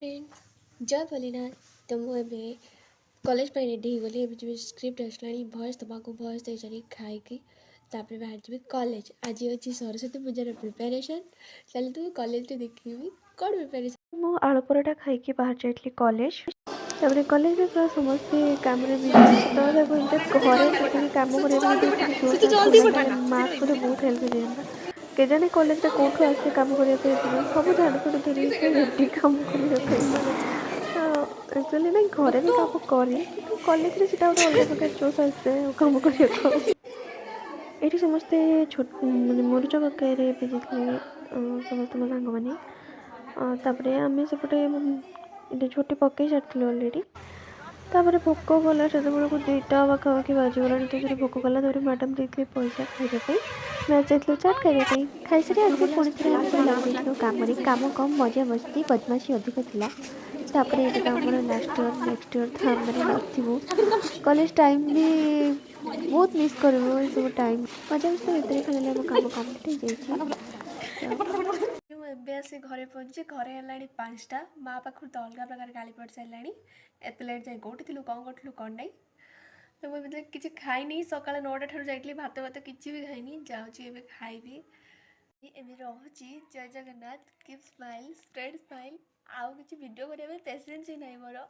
ଜୟ ଭୋଲେନାଥ। ତ ମୁଁ ଏବେ କଲେଜ ପାଇଁ ରେଡ଼ି ହେଇଗଲି। ଏବେ ଯିବି, ସ୍କ୍ରିପ୍ଟ ଆସିଲାଣି ଭଏସ୍ ଦେବାକୁ। ଭଏସ୍ ଦେଇସାରି ଖାଇକି ତାପରେ ବାହାରିଯିବି କଲେଜ। ଆଜି ଅଛି ସରସ୍ୱତୀ ପୂଜାର ପ୍ରିପାରେସନ୍। ଚାଲନ୍ତୁ, କଲେଜରେ ଦେଖିବି କ'ଣ ପ୍ରିପାରେସନ୍। ମୁଁ ଆଳୁ ପରଟା ଖାଇକି ବାହାରି ଯାଇଥିଲି କଲେଜ। ତାପରେ କଲେଜରେ ପୁରା ସମସ୍ତେ କାମରେ ବିଜି। ସତ କଥା କହିଲେ, ଘରେ ସେତିକି କାମ କରିବା ପାଇଁ ଯଦି ଏତିକି ଜୋସ୍ ଆସନ୍ତା, ତାହେଲେ ମାର୍କ ବୋଧେ ବହୁତ ହେଲ୍ପ ହେଇଯାଇଥାନ୍ତା। କେଜାଣି କଲେଜରେ କେଉଁଠୁ ଆସେ କାମ କରିବା ପାଇଁ ଏତେ ଜୋସ୍। ସବୁ ଝାଡ଼ୁ ଫାଡ଼ୁ ଧରିକି ପୁରା ରେଡ଼ି କାମ କରିବା ପାଇଁ। ତ ଆକ୍ଚୁଆଲି ନାଇଁ, ଘରେ ବି କାମ କରେ, କିନ୍ତୁ କଲେଜରେ ସେଇଟା ଗୋଟେ ଅଲଗା ପ୍ରକାର ଜୋସ୍ ଆସେ ଆଉ କାମ କରିବାକୁ। ଏଇଠି ସମସ୍ତେ ଛୋଟ ମାନେ ମୁରୁଜ ପକାଇବାରେ ବିଜି ଥିଲେ ସମସ୍ତେ ମୋ ସାଙ୍ଗମାନେ। ତାପରେ ଆମେ ସେପଟେ ଏଠି ଝୋଟି ପକାଇ ସାରିଥିଲୁ ଅଲରେଡ଼ି। ତାପରେ ଭୋକ କଲା, ସେତେବେଳକୁ 2ଟା ପାଖାପାଖି ବାଜିଗଲାଣି। ତ ସେଠି ଭୋକ କଲା। ତାପରେ ମ୍ୟାଡ଼ାମ୍ ଦେଇଥିଲେ ପଇସା ଖାଇବା ପାଇଁ। ଆମେ ଯାଇଥିଲୁ ଚାଟ୍ ଖାଇବା ପାଇଁ। ଖାଇସାରି ଆସି ପୁଣି ଥରେ ଆମେ ସବୁ ଲାଗିଯାଇଥିଲୁ କାମରେ। କାମ କମ୍, ମଜା ମସ୍ତି ବଦମାସି ଅଧିକ ଥିଲା। ତାପରେ ଏଇଟା ତ ଆମର ଲାଷ୍ଟ ଇୟର୍, ନେକ୍ସଟ ଇୟର୍ ତ ଆମେ ନଥିବୁ। କଲେଜ ଟାଇମ୍ ବି ବହୁତ ମିସ୍ କରିବୁ ଏସବୁ ଟାଇମ୍। ମଜାମସ୍ତି ଭିତରେ ଫାଇନାଲି ଆମ କାମ କମ୍ପ୍ଲିଟ୍ ହେଇଯାଇଛି ତ। ମୁଁ ଏବେ ଆସି ଘରେ ପହଞ୍ଚି, ଘରେ ହେଲାଣି 5ଟା। ମା ପାଖରୁ ତ ଅଲଗା ପ୍ରକାର ଗାଳି ପଡ଼ି ସାରିଲାଣି, ଏତେ ଲେଟ୍ ଯାଇ କେଉଁଠି ଥିଲୁ, କ'ଣ କରୁଥିଲୁ, କ'ଣ ନାହିଁ। ତ ମୁଁ ଏବେ କିଛି ଖାଇନି। ସକାଳ 9ଟା ଠାରୁ ଯାଇଥିଲି, ଭାତ ଭାତ କିଛି ବି ଖାଇନି। ଯାଉଛି ଏବେ ଖାଇବି। ଏବେ ରହୁଛି। ଜୟ Jagannath. Keep smile, spread smile. ଆଉ କିଛି ଭିଡ଼ିଓ କରିବା ପାଇଁ ପେସେନ୍ସ ହିଁ ନାହିଁ ମୋର।